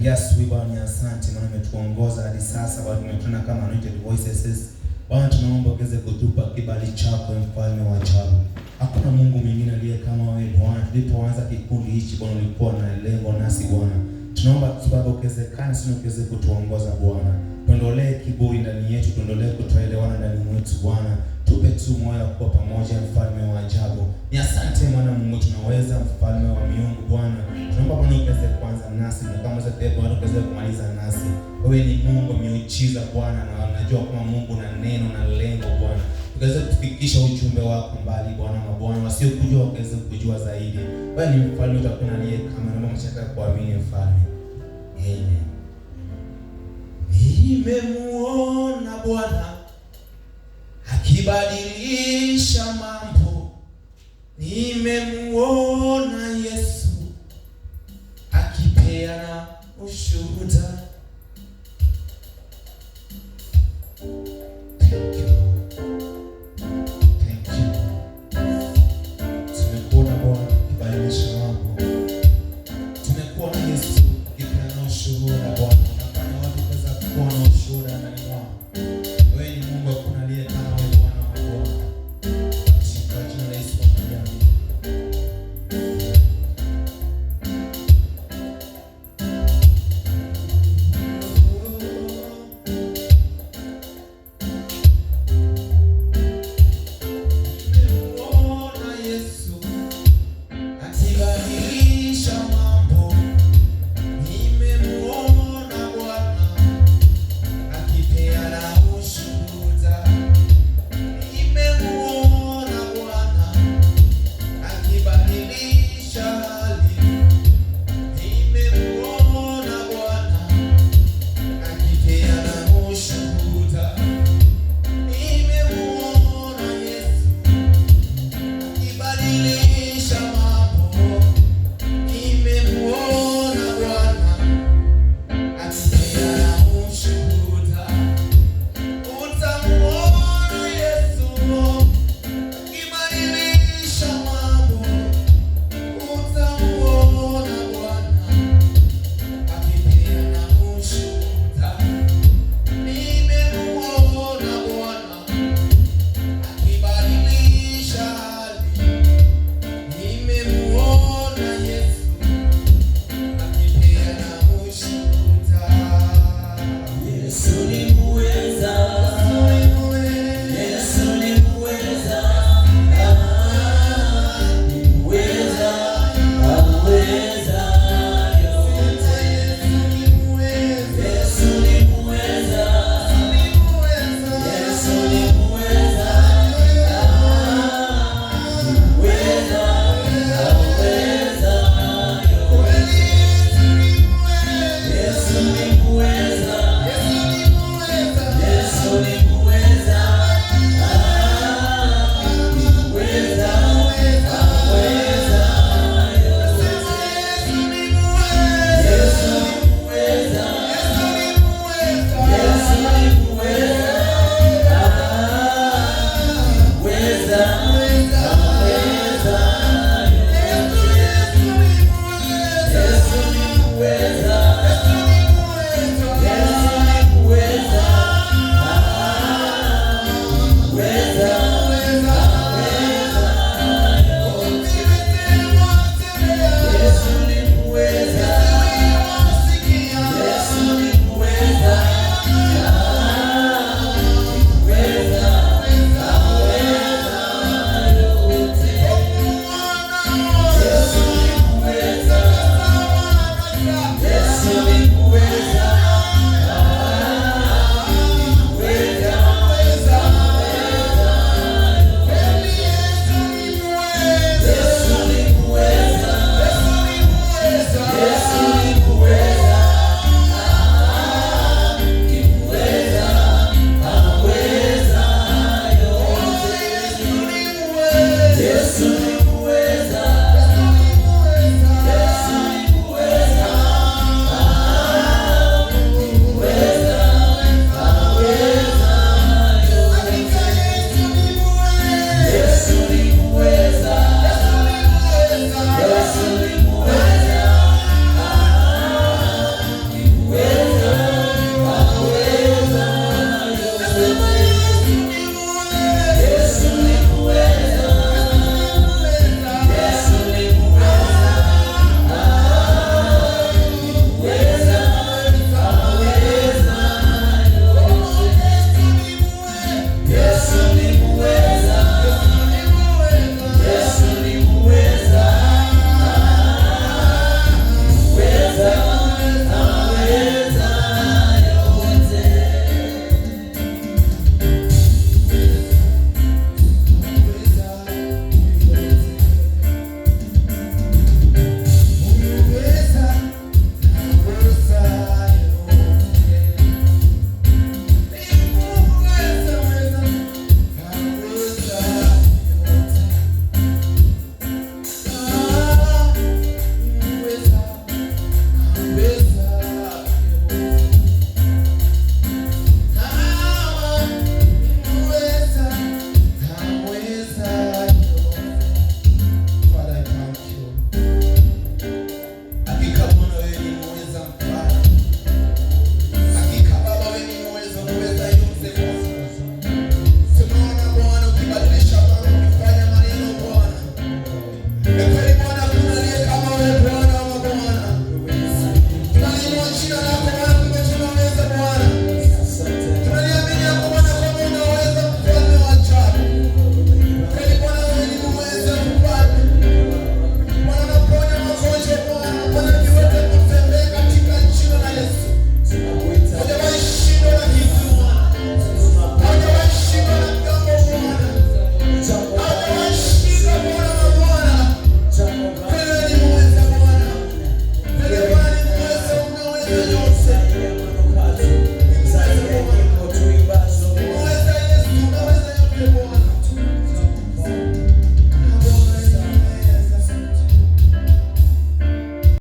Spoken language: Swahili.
Tangia asubuhi Bwana ni asante, maana umetuongoza hadi sasa Bwana, tumetuona kama Anointed Voices. Bwana, tunaomba uweze kutupa kibali chako, mfalme wa ajabu. Hakuna Mungu mwingine aliye kama wewe Bwana. Tulipoanza kikundi hichi Bwana, ulikuwa na lengo nasi Bwana. Tunaomba Baba ukiwezekana sisi ukiweze kutuongoza Bwana. Tuondolee kiburi ndani yetu, tuondolee kutoelewana ndani mwetu Bwana. Tupe tu moyo wa kuwa pamoja, mfalme wa ajabu. Ni asante mwana Mungu, tunaweza mfalme wa miungu Bwana. Tunaomba Bwana uweze kuanza nasi na kama zote Bwana uweze kumaliza nasi. Wewe ni Mungu miujiza Bwana, na najua kama Mungu na neno na lengo Bwana. Ukaweze kufikisha ujumbe wako mbali Bwana mabwana, wasiokujua wakaweze kujua zaidi. Wewe ni mfalme, utakuwa aliye kama na mashaka kuamini mfalme. Amen. Nimemuona Bwana akibadilisha mambo, nimemuona Yesu akipeana ushuhuda. Thank you. Thank you. Tumekuona Bwana akibadilisha mambo. Tumekuona Yesu akipeana ushuhuda Bwana. Unafanya watu kuweza kuwa na ushuhuda ndani mwao. Wewe ni Mungu, hakuna aliye kama wewe Bwana wa mabwana. Katika jina la Yesu tunaamini. Nimemuona Yesu akibadilisha mambo. Nimemuona Bwana akipeana ushuhuda. Nimemuona Bwana akibadilisha hali. Nimemuona Bwana akipeana ushuhuda. Nimemuona Yesu akibadilisha mambo. Nimemuona Bwana akipeana ushuhuda. Utamuona Yesu akibadilisha mambo. Utamuona Bwana akipeana ushuhuda. Nimemuona Bwana akibadilisha hali. Nimemuona Yesu akipeana ushuhuda. Yesu ni muweza, Yesu ni muweza, ni muweza, aweza yote. Yesu ni muweza, Yesu ni muweza, ni muweza, aweza yote. Yesu ni muweza, Yesu ni muweza, ni muweza, aweza yote. Yesu ni muweza, Yesu ni muweza, ni muweza, aweza yote. Yesu ni muweza, Yesu ni muweza, ni muweza, aweza yote. Yesu ni muweza, Yesu ni muweza, ni muweza, aweza yote. Yesu ni muweza, Yesu ni muweza, ni muweza, aweza yote. Yesu ni muweza, Yesu ni muweza, ni muweza, aweza yote. Yesu